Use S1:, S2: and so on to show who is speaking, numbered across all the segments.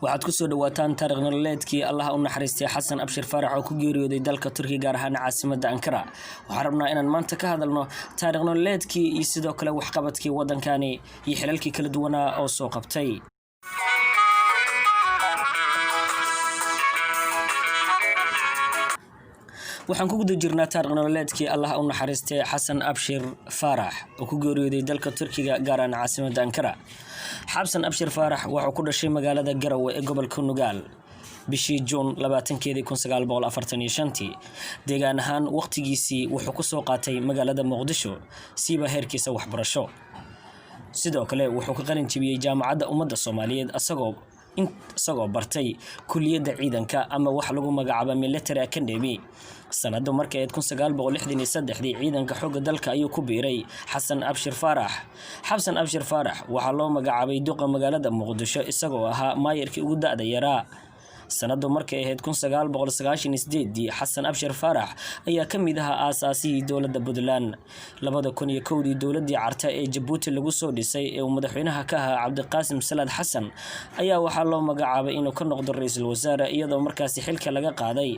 S1: Waxaad kusoo dhawaataan taariikh nololeedkii Allaha u naxariistay Xasan Abshir Faarax oo ku geeriyooday dalka Turkiga, gaar ahaan caasimada Ankara. Waxaan rabnaa inaan maanta ka hadalno taariikh nololeedkii iyo sidoo kale waxqabadkii waddankani iyo xilalkii kala duwanaa oo soo qabtay. Waxaan ku guda jirnaa taariikh nololeedkii Allah u naxariistay Xasan Abshir Faarax oo ku geeriyooday dalka Turkiga, gaar ahaan caasimada Ankara. Xasan Abshir Faarax wuxuu ku dhashay magaalada Garowe ee gobolka Nugaal bishii Juun 20-keedii 1945-tii. Deegaan ahaan waqtigiisii wuxuu kusoo qaatay magaalada Muqdisho, siiba heerkiisa waxbarasho. Sidoo kale wuxuu ka qalin jebiyey Jaamacadda Ummadda Soomaaliyeed, isagoo bartay kuliyadda ciidanka ama wax lagu magacaabo Military Academy. Sanadu markay ahayd 1963-dii ciidanka xoogga dalka ayuu ku biiray Xasan Abshir Faarax. Xasan Abshir Faarax waxaa loo magacaabay duqa magaalada Muqdisho, isagoo ahaa maayarkii ugu da'da yaraa. Sanadu markay ahayd 1998-dii Xasan Abshir Faarax ayaa ka mid ahaa aasaasihii dowladda Puntland. 2001-dii dowladdii Carta ee Jabuuti lagu soo dhisay ee uu madaxweynaha ka ahaa Cabdiqaasim Salaad Xasan ayaa waxaa loo magacaabay inuu ka noqdo ra-iisul wasaare, iyadoo markaasi xilka laga qaaday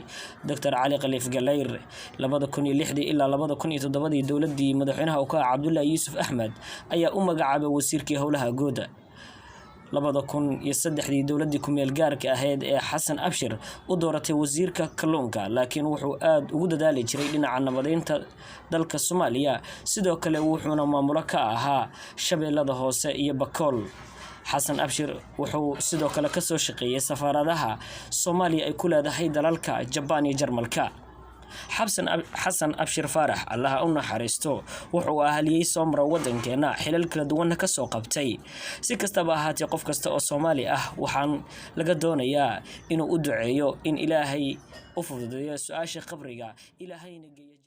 S1: Doctor Cali Khaliif Galeyr. 2006-dii ilaa 2007-dii dowladdii madaxweynaha uu ka ahaa Cabdullaahi Yuusuf Axmed ayaa u magacaabay wasiirkii howlaha guud. 2003-dii dowladdii ku-meel gaarka ahayd ee Xasan Abshir u dooratay wasiirka kalluunka, laakiin wuxuu aada ugu dadaali jiray dhinaca nabadeynta dalka Soomaaliya. Sidoo kale wuxuuna maamulo ka ahaa Shabeellada Hoose iyo Bakool. Xasan Abshir wuxuu sidoo kale kasoo shaqeeyay safaaradaha Soomaaliya ay ku leedahay dalalka Jabaan iyo Jarmalka. Xasan Abshir Faarax, Allaha u naxariisto, wuxuu ahaliyey soo mara waddankeena, xilal kala duwanna kasoo qabtay. Si kastaba ahaatee, qof kasta oo Soomaali ah waxaan laga doonayaa inuu u duceeyo in Ilaahay u fududeeyo su-aasha qabriga, Ilaahayna geeyo.